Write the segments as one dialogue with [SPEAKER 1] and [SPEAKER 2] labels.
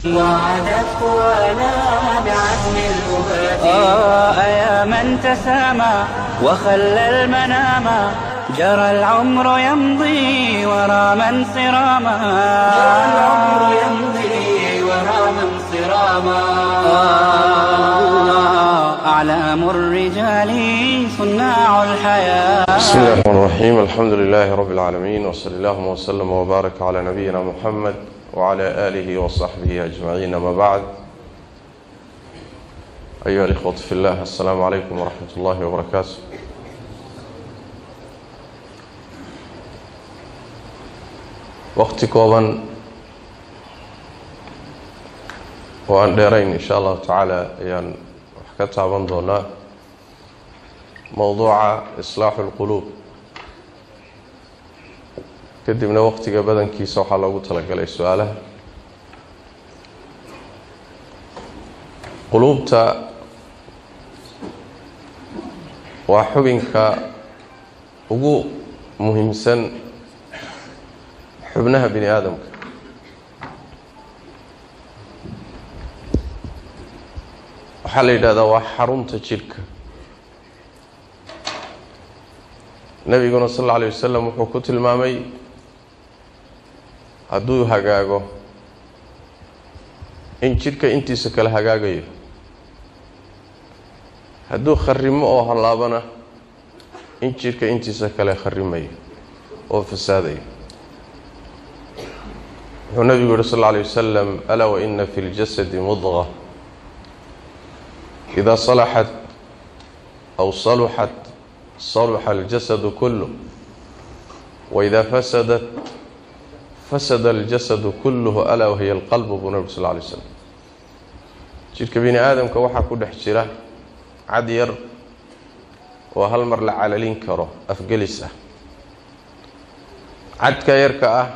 [SPEAKER 1] وعدت قوانا بعزم الأبات. يا من تسامى وخلى المنام، جرى العمر يمضي ورا من صراما، جرى العمر يمضي ورا من صراما. أعلام الرجال صناع الحياة.
[SPEAKER 2] بسم الله الرحمن الرحيم، الحمد لله رب العالمين، وصلى اللهم وسلم وبارك على نبينا محمد وعلى آله وصحبه أجمعين، ما بعد. أيها الإخوة في الله، السلام عليكم ورحمة الله وبركاته. Waqti kooban oo aan dheerayn insha allahu tacaala ayaan wax ka taaban doonaa mowduuca islaaxu lquluub. Kadibna waqtiga badankiisa waxaa loogu talagalay su-aalaha. Quluubta waa xubinka ugu muhiimsan xubnaha bini aadamka. Waxaa la yidhahdaa waa xarunta jidhka. Nebiguna sal alla alayh wasalam wuxuu ku tilmaamay hadduu hagaago in jidhka intiisa kale hagaagayo, hadduu kharimo oo hallaabana in jidhka intiisa kale kharimayo oo fasaadayo. Wuxuu nabigu yihi sal alla alay wasalam: alaa waina fi ljasadi mudqa ida salaxat aw saluxat saluxa aljasadu kuluh, waida fasadat fasada aljasadu kuluhu, alaa wahiya alqalbu, buu nabigu sal lla alay slam. Jidhka bini aadamka waxaa ku dhex jira cad yar oo hal mar la calalin karo, afgelis ah. Cadka yarka ah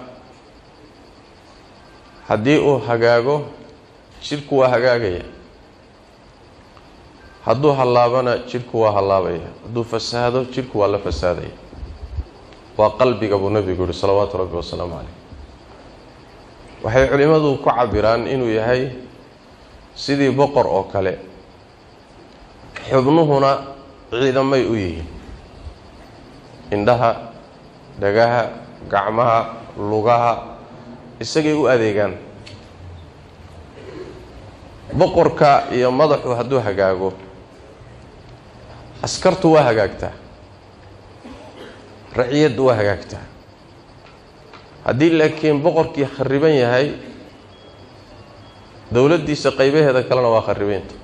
[SPEAKER 2] haddii uu hagaago jidhku waa hagaagaya, hadduu hallaabana jidhku waa hallaabaya, hadduu fasaado jidhku waa la fasaadaya. Waa qalbiga, buu nabigu yihi salawaatu rabbi wasalaamu caleyh. Waxay culimmadu ku cabiraan inuu yahay sidii boqor oo kale, xubnuhuna ciidamay u yihiin: indhaha, dhagaha, gacmaha, lugaha, isagay u adeegaan. Boqorka iyo madaxu hadduu hagaago, askartu waa hagaagtaa, raciyaddu waa hagaagtaa. Haddii laakiin boqorkii khariban yahay, dowladdiisa qaybaheeda kalena waa kharibeynta.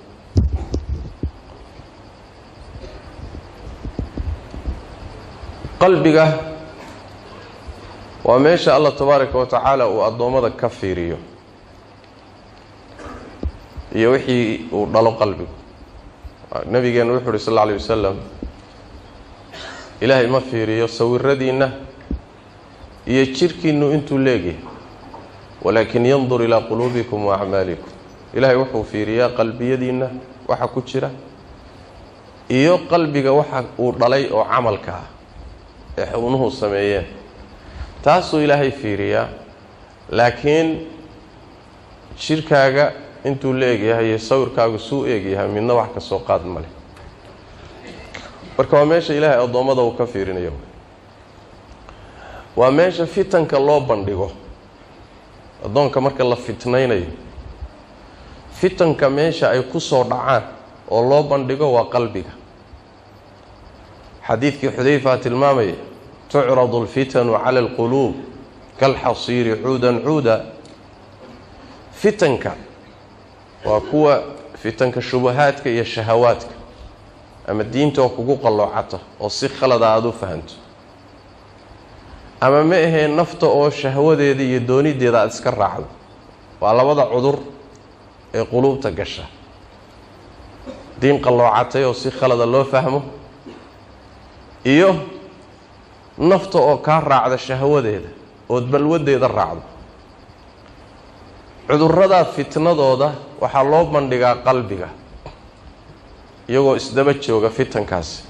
[SPEAKER 2] Qalbiga waa meesha Allah tabaaraka wa tacaala uu addoommada ka fiiriyo iyo wixii uu dhalo qalbigu. Nabigeenu wuxu uhi sal alla alay wasalam: Ilaahay ma fiiriyo sawiradiinna iyo jirhkiinu intuu leegyahay, walaakin yandur ilaa quluubikum wa acmaalikum. Ilaahay wuxuu fiiriyaa qalbiyadiinna waxa ku jira iyo qalbiga waxa uu dhalay oo camalka ah ee xubnuhu sameeyeen, taasuu Ilaahay fiiriyaa. Laakiin jidhkaaga intuu la egyahay iyo sawirkaagu suu eegyahay midna wax ka soo qaad ma leh. Marka waa meesha Ilaahay addoommada uu ka fiirinayo, waa meesha fitanka loo bandhigo addoonka marka la fitnaynayo. Fitanka meesha ay ku soo dhacaan oo loo bandhigo waa qalbiga. Xadiidkii Xudayfa tilmaamaya: tucradu alfitanu cala alquluub kalxasiiri cuudan cuuda. Fitanka waa kuwa fitanka shubahaadka iyo shahawaadka, ama diinta oo kugu qalloocata oo si khalada aada u fahanto, ama ma ahee nafta oo shahwadeeda iyo doonideeda aada iska raacdo. Waa labada cudur ee quluubta gasha: diin qalloocatay oo si khalada loo fahmo iyo nafta oo kaa raacda shahwadeeda ood balwadeeda raacdo. Cudurradaa fitnadooda waxaa loo bandhigaa qalbiga, iyagoo isdaba jooga fitankaasi.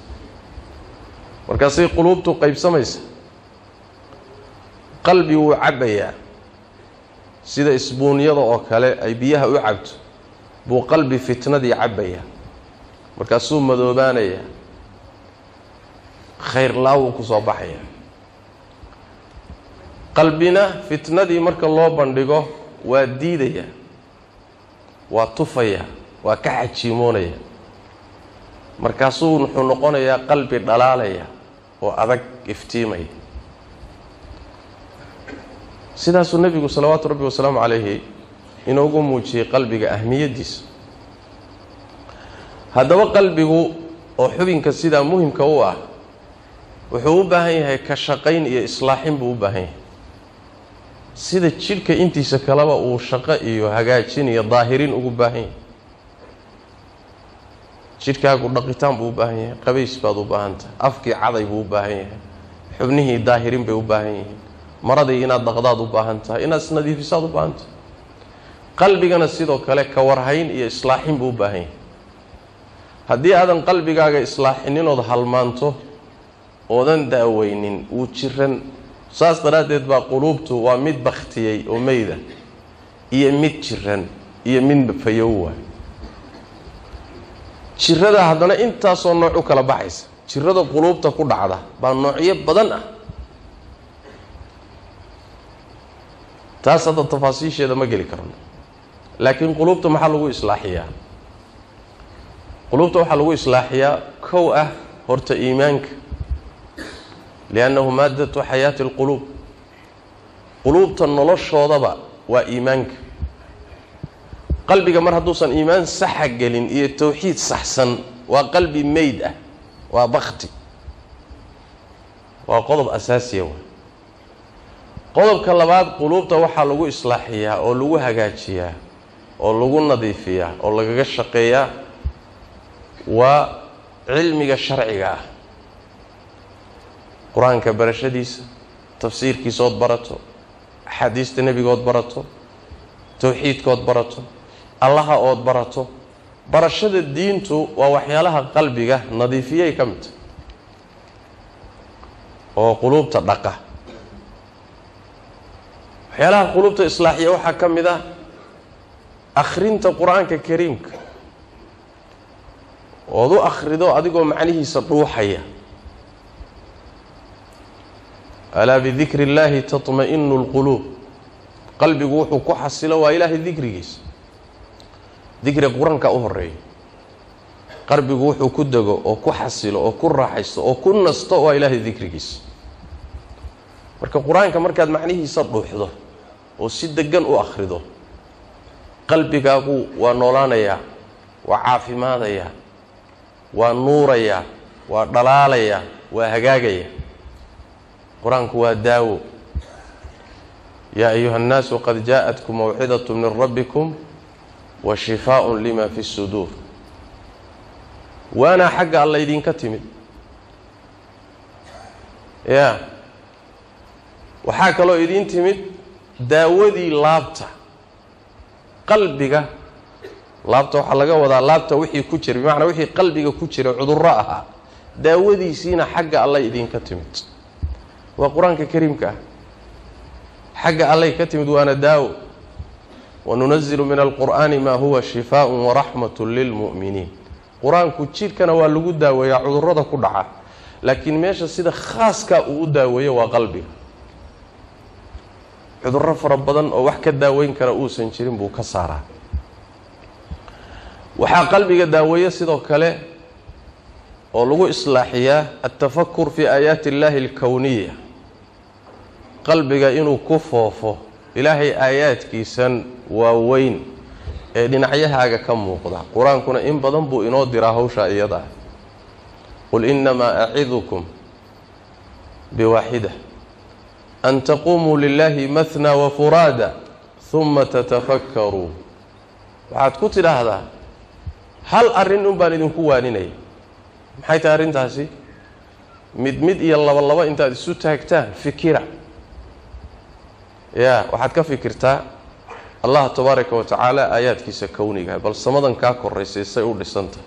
[SPEAKER 2] Markaasay quluubtu qaybsamaysa. Qalbi wuu cabbayaa. Sida isbuunyada oo kale ay biyaha u cabto buu qalbi fitnadii cabbaya, markaasuu madoobaanaya, khayr laawuu ku soo baxaya. Qalbina fitnadii marka loo bandhigo waa diidaya, waa tufaya, waa ka xajiimoonaya, markaasuu wuxuu noqonayaa qalbi dhalaalaya oo adag iftiimaya. Sidaasuu nebigu salawaatu rabbi wasalaamu calayhi inoogu muujiyey qalbiga ahmiyaddiisa. Haddaba qalbigu oo xubinka sidaa muhimka u ah wuxuu u baahan yahay ka shaqayn iyo islaaxin buu u baahan yahay. Sida jidhka intiisa kaleba uu shaqo iyo hagaajin iyo daahirin ugu baahan yahay, jidhkaagu dhaqitaan buu u baahan yahay, qabays baad u baahan tahay, afkii caday buu u baahan yahay, xubnihii daahirin bay u baahan yihiin, maradii inaad dhaqdaad u baahan tahay, inaad isnadiifisaad u baahan tahay. Qalbigana sidoo kale ka warhayn iyo islaaxin buu u baahan yahay. Haddii aadan qalbigaaga islaaxininood halmaanto oodan daaweynin, wuu jiran. Saas daraaddeed baa quluubtu waa mid bakhtiyey oo meyda, iyo mid jiran, iyo mid fayow waay. Jirada haddana intaasoo nooc u kala baxaysa. Jirada quluubta ku dhacda baa noocyo badan ah. Taas hadda tafaasiisheeda ma geli karno, laakiin quluubta maxaa lagu islaaxiyaa? Quluubta waxaa lagu islaaxiyaa kow ah horta iimaanka, liannahu maaddatu xayaati alquluub. Quluubta noloshoodaba waa iimaanka. Qalbiga mar hadduusan iimaan saxa gelin iyo towxiid saxsan, waa qalbi meyd ah, waa bakti, waa qodob asaasiya waay. Qodobka labaad, quluubta waxaa lagu islaaxiyaa oo lagu hagaajiyaa oo lagu nadiifiyaa oo lagaga shaqeeyaa waa cilmiga sharciga ah. Qur-aanka barashadiisa, tafsiirkiisood barato, axaadiista nebigood barato, towxiidkood barato, allaha ood barato. Barashada diintu waa waxyaalaha qalbiga nadiifiyay ka mid tahay oo quluubta dhaqa. Waxyaalaha quluubta islaaxiya waxaa ka mid ah akhrinta qur-aanka kariimka, ood u akhrido adigoo macnihiisa dhuuxaya. Alaa bidikri illaahi tatma'inu alquluub. Qalbigu wuxuu ku xasilo waa ilaahay dikrigiisa. Dikriga qur-aanka u horeeya. Qalbigu wuxuu ku dego oo ku xasilo oo ku raaxaysto oo ku nasto waa ilaahay dikrigiisa. Marka qur-aanka markaad macnihiisa dhuuxdo oo si degan u akhrido, qalbigaagu waa noolaanayaa, waa caafimaadayaa, waa nuurayaa, waa dhalaalayaa, waa hagaagaya. Qur-aanku waa daawo. Yaa ayuha annaasu qad jaa'atkum mawcidatu min rabbikum wa shifaaءun lima fi suduur. Waanaa xagga alla idinka timid. Ya waxaa kaloo idiin timid daawadii laabta, qalbiga. Laabta waxaa laga wadaa laabta wixii ku jira, bimacnaa wixii qalbiga ku jira cudurro ahaa, daawadiisiina xagga alla idinka timid. Waa qur-aanka kariimka ah, xagga allay ka timid, waana daawo. Wanunazilu min alqur'aani maa huwa shifaaءun waraxmatu lilmu'miniin. Qur-aanku jidhkana waa lagu daaweeyaa cudurrada ku dhaca, laakiin meesha sida khaaska uu u daaweeyo waa qalbiga. Cudurro fara badan oo wax ka daaweyn kara uusan jirin buu ka saaraa. Waxaa qalbiga daaweeye sidoo kale oo lagu islaaxiyaa altafakur fii aayaati illaahi alkowniya. Qalbiga inuu ku foofo ilaahay aayaadkiisan waaweyn ee dhinacyahaaga ka muuqda. Qur-aankuna in badan buu inoo diraa hawshaa iyada ah. Qul innamaa acidukum biwaaxida an taquumuu lilaahi mathnaa wafuraada huma tatafakkaruu. Waxaad ku tidhaahdaa hal arrin un baan idinku waaninaya. Maxay tahay arrintaasi? Mid mid iyo laba laba intaad isu taagtaan fikira. Ya waxaad ka fikirtaa allah tabaaraka wa tacaala aayaadkiisa kowniga, bal samadan kaa koraysay say u dhisantahay.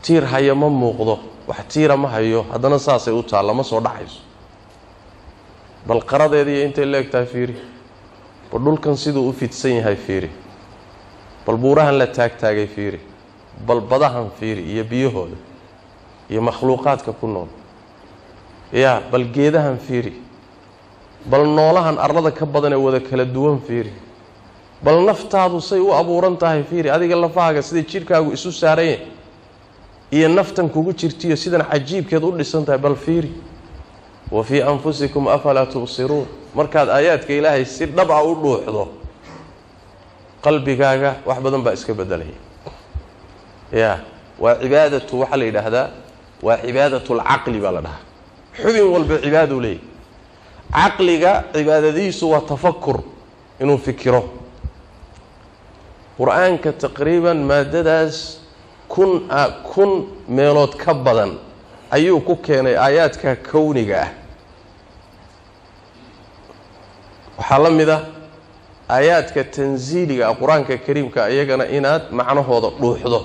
[SPEAKER 2] Tiir haya ma muuqdo, wax tiira ma hayo, haddana saasay u taalla, ma soo dhacayso. Bal qaradeediiyo intay leeg tahay fiiri. Bal dhulkan siduu u fidsan yahay fiiri, bal buurahan la taagtaagay fiiri, bal badahan fiiri iyo biyahooda iyo makhluuqaadka ku nool, yaa bal geedahan fiiri, bal noolahan arlada ka badan ee wada kala duwan fiiri, bal naftaadu say u abuuran tahay fiiri, adiga lafahaaga siday jidhkaagu isu saaran yahay iyo naftan kugu jirtiyo sidan cajiibkeed u dhisan tahay bal fiiri. Wa fii anfusikum afalaa tubsiruun. Markaad aayaadka Ilaahay si dhab ah u dhuuxdo, qalbigaaga wax badan baa iska bedelaya. Ya waa cibaadatu, waxaa la yidhaahdaa waa cibaadatu lcaqli baa la dhahaa. Xubin walba cibaaduu leeyahy. Caqliga cibaadadiisu waa tafakur, inuu fikiro. Qur-aanka taqriiban maadadaas 1000 meelood ka badan ayuu ku keenay aayaadka kowniga ah. Waxaa la mid ah aayaadka tansiiliga ah Qur-aanka kariimka, iyagana inaad macnahooda dhuuxdo,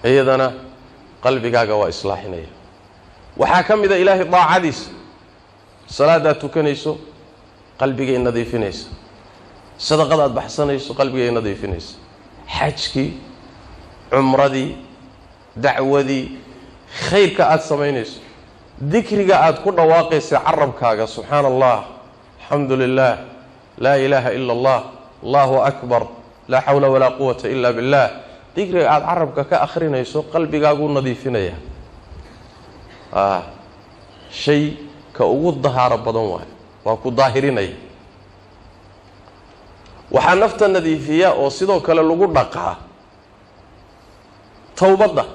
[SPEAKER 2] iyadana qalbigaaga waa islaaxinaya. Waxaa ka mid a Ilaahay daacadiisa, salaadaad tukanayso qalbigay nadiifinaysa, sadaqadaad baxsanayso qalbigay nadiifinaysa, xajkii, cumradii, dacwadii, khayrka aada samaynayso, dikriga aada ku dhawaaqaysa carabkaaga, subxaana allah, alxamdu lilah, laa ilaaha ila allah, allahu akbar, laa xawla walaa quwata ila billah, dikriga aada carabka ka akhrinayso qalbigaaguu nadiifinaya. Shay ka ugu dahaaro badan waayo, waa ku daahirinaya. Waxaa nafta nadiifiya oo sidoo kale lagu dhaqaa towbadda.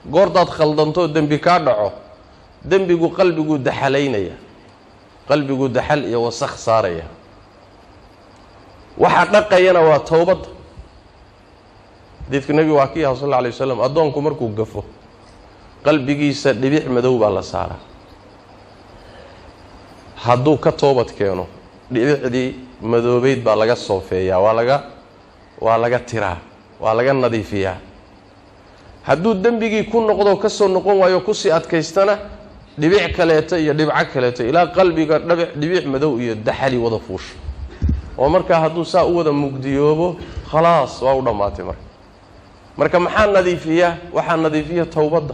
[SPEAKER 2] Goortaad khaldantoo dembi kaa dhaco, dembigu qalbiguu daxalaynaya, qalbiguu daxal iyo wasakh saaraya. Waxaa dhaqayana waa towbadda. Xadiidka nebigu waa kii aha sal alla alay wasalam, addoonku markuu gafo qalbigiisa dhibic madow baa la saaraa. Hadduu ka toobad keeno dhibicdii madoobeyd baa laga soofeeyaa, waa laga tiraa, waa laga nadiifiyaa. Hadduu dembigii ku noqdo ka soo noqon waayo kusii adkaystana dhibic kaleeto iyo dhibco kaleeto ilaa qalbiga dhibic madow iyo daxali wada fuusho. Oo markaa hadduu saa u wada mugdiyoobo khalaas waa u dhammaatay. Marka maxaa nadiifiya? Waxaa nadiifiya towbadda.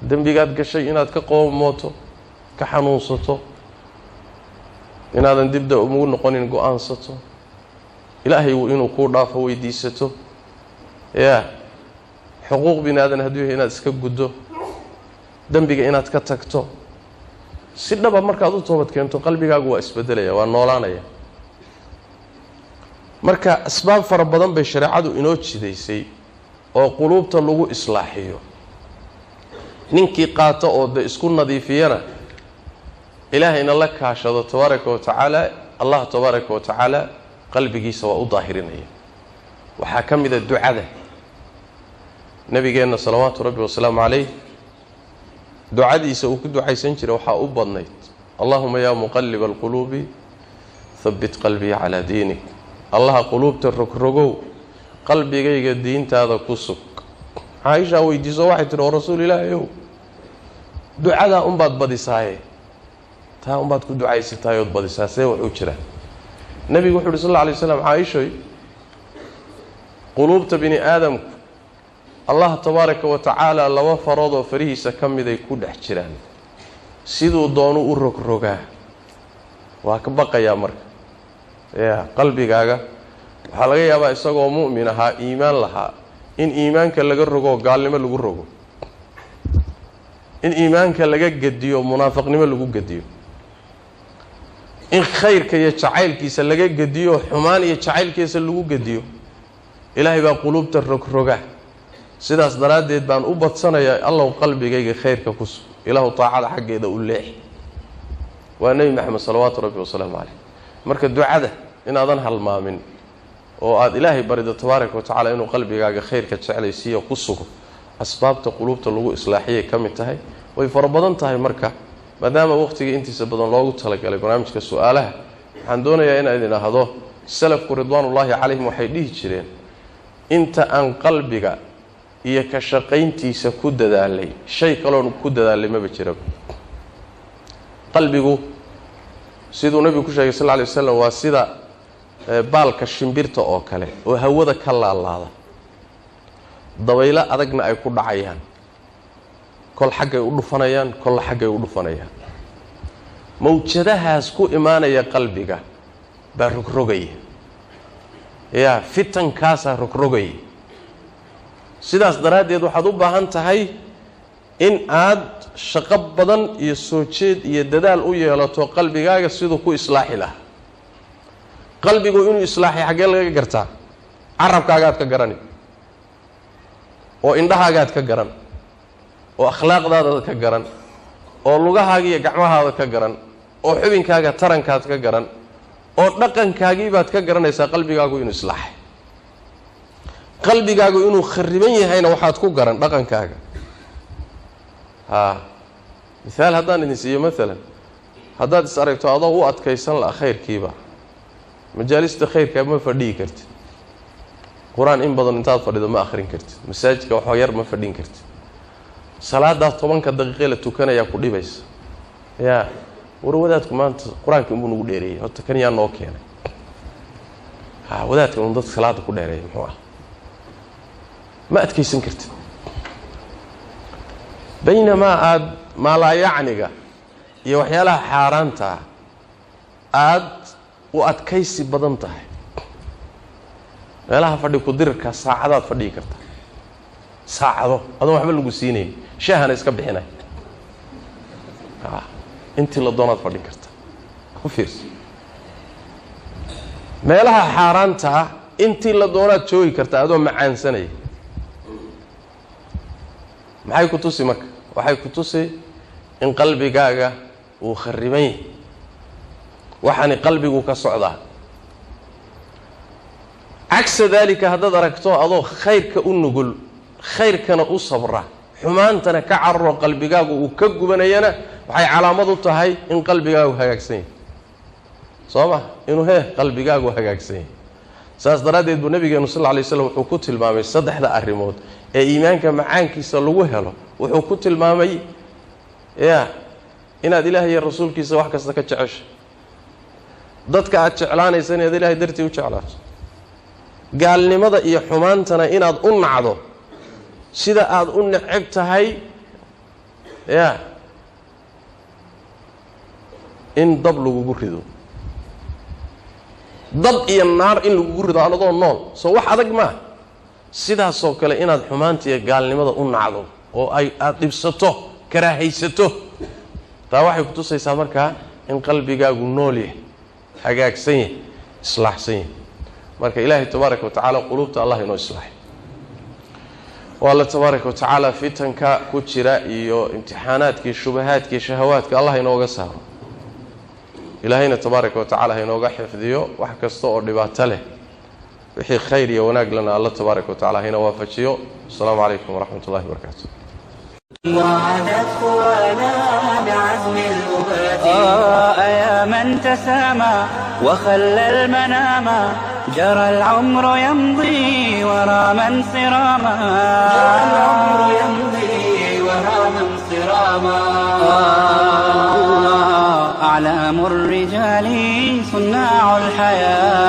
[SPEAKER 2] Dembigaad gashay inaad ka qoomooto, ka xanuunsato, inaadan dibda ugu noqonin go-aansato, Ilaahay inuu kuu dhaafo weydiisato, yaa xuquuq bini aadan hadduu yahay inaad iska guddo, dembiga inaad ka tagto. Si dhaba markaad u toobad keento qalbigaagu waa isbedelaya, waa noolaanaya. Marka asbaab fara badan bay shareecadu inoo jidaysay oo quluubta lagu islaaxiyo. Ninkii qaato oo de isku nadiifiyana Ilaahayna la kaashado tabaaraka wa tacaala, Allah tabaaraka wa tacaala qalbigiisa waa u daahirinaya. Waxaa ka mid a ducada. Nabigeenna salawaatu rabbi wasalaamu calayh ducadiisa uu ku ducaysan jiray waxaa u badnayd allahuma yaa muqaliba alquluubi habbit qalbii calaa diinik. Allaha quluubta rogrogow, qalbigayga diintaada ku sug. Caaishaa weydiiso waxay tihi oo rasuul ilaahayow, ducadaa unbaad badisaaye, taa unbaad ku ducaysataayood badisaa, see wax u jiraa? Nebigu wuxu uhi sal alla alay waslam, caaishoy, quluubta bini aadamku Allah tabaaraka wa tacaala laba farood oo farihiisa ka miday ku dhex jiraan, siduu doonu u rogrogaa. Waa ka baqayaa marka. Ya qalbigaaga waxaa laga yaabaa isagoo mu'min ahaa, iimaan lahaa, in iimaanka laga rogo gaalnimo lagu rogo, in iimaanka laga gediyo munaafiqnimo lagu gediyo, in khayrka iyo jacaylkiisa laga gediyo xumaan iyo jacaylkiisa lagu gediyo. Ilaahay baa quluubta rogroga. Sidaas daraaddeed baan u badsanayaa allow qalbigayga khayrka ku sug, ilaahu taacada xaggeeda u leex. Waa nebi Maxamed salawaatu rabbi wasalaamu caleyh. Marka ducada inaadan halmaamin oo aada Ilaahay barido tabaaraka wa tacala inuu qalbigaaga khayrka jeclaysiiyo ku sugo, asbaabta quluubta lagu islaaxiyay ka mid tahay. Way fara badan tahay. Marka maadaama waqtiga intiisa badan loogu talagalay barnaamijka su-aalaha, waxaan doonayaa inaan idin ahdo salafku ridwaanullaahi calayhim waxay dhihi jireen inta aan qalbiga iyo ka shaqayntiisa ku dadaalay shay kaloon ku dadaalay maba jiraba. Qalbigu Siduu nabigu ku sheegay sal lla alay wasalam, waa sida baalka shimbirta oo kale oo hawada ka laalaada, dabaylo adagna ay ku dhacayaan, kol xaggay u dhufanayaan, kolla xaggay u dhufanayaan. Mawjadahaas ku imaanaya qalbiga baa rogrogaya, yaa fitankaasaa rogrogaya. Sidaas daraaddeed waxaad u baahan tahay in aad shaqo badan iyo soo jeed iyo dadaal u yeelato qalbigaaga siduu ku islaaxi lahaa. Qalbigu inuu islaaxay xaggee laga gartaa? Carabkaagaad ka garani, oo indhahaagaad ka garan, oo akhlaaqdaadaad ka garan, oo lugahaaga iyo gacmahaada ka garan, oo xubinkaaga tarankaad ka garan, oo dhaqankaagiibaad ka garanaysaa qalbigaagu inuu islaaxay. Qalbigaagu inuu khariban yahayna waxaad ku garan dhaqankaaga. Haa, mithaal haddaan idin siiyo, maalan haddaad is aragto adoo u adkaysan la khayrkiiba, majaalista khayrkaa ma fadhiyi kartid, qur-aan in badan intaad fadhido ma akhrin kartid, masaajidka waxoo yar ma fadhin kartid, salaadaa 10-ka daqiiqe la tukanayaa ku dhibaysa. Yaa war wadaadku maanta qur-aanka inbuu nagu dheereeyey, horta kan yaa noo keenay? Ha, wadaadka un dadka salaada ku dheereeyay muxuu ah? Ma adkaysan kartid. Baynamaa aada maalaayacniga iyo waxyaalaha xaaraanta ah aada u adkaysi badan tahay, meelaha fadhi ku-dirirka saacadaad fadhigi kartaa, saacado adoon waxba lagu siinayn, shaahana iska bixinay, intii la doonaad fadhin kartaa. Ku fiirso, meelaha xaaraanta ah intii la doonaad joogi kartaa adoo macaansanaya. Maxay ku tusi marka? Waxay ku tusi in qalbigaaga uu khariban yahay. Waxaani qalbigu ka socdaa. Cagsa daalika haddaad aragto adoo khayrka u nugul, khayrkana u sabra, xumaantana ka cararo, qalbigaagu uu ka gubanayana, waxay calaamad u tahay in qalbigaagu hagaagsan yahay. Soo ma inuu hee qalbigaagu hagaagsan yahay? Saas daraaddeed buu nabigeenu sal lla alay slam wuxuu ku tilmaamay saddexda arrimood ee iimaanka macaankiisa lagu helo. Wuxuu ku tilmaamay ya inaad ilaah iyo rasuulkiisa wax kasta ka jeceshay, dadka aad jeclaanaysa inaad ilaahay dartii u jeclaato, gaalnimada iyo xumaantana inaad u nacdo sida aada u neceb tahay ya in dab lagugu rido, dab iyo naar in lagugu rido adoo nool. Soo wax adag maa? Sidaasoo kale inaad xumaanta iyo gaalnimada u nacdo oo ay aada dhibsato, karaahaysato, taa waxay kutusaysaa markaa in qalbigaagu nool yahay, hagaagsan yahay, islaaxsan yahay. Marka ilaahay tabaaraka wa tacaala quluubta allah inoo islaaxay. Oo alla tabaaraka wa tacaala fitanka ku jira iyo imtixaanaadkii, shubahaadkii, shahawaadka allah inooga saaro. Ilaahayna tabaaraka wa tacala ha inooga xifdiyo wax kasta oo dhibaato leh. Wixii khayr iyo wanaag lana alla tabaaraka wa tacala hayna waafajiyo. Asalaamu calaykum waraxmat ullahi wabarakaatu.
[SPEAKER 1] وعادت قوانا بعزم الأبات. يا من تسامى وخلى المنام، جرى العمر يمضي ورا من صراما، جرى العمر يمضي ورا من صراما. أعلام الرجال صناع الحياة.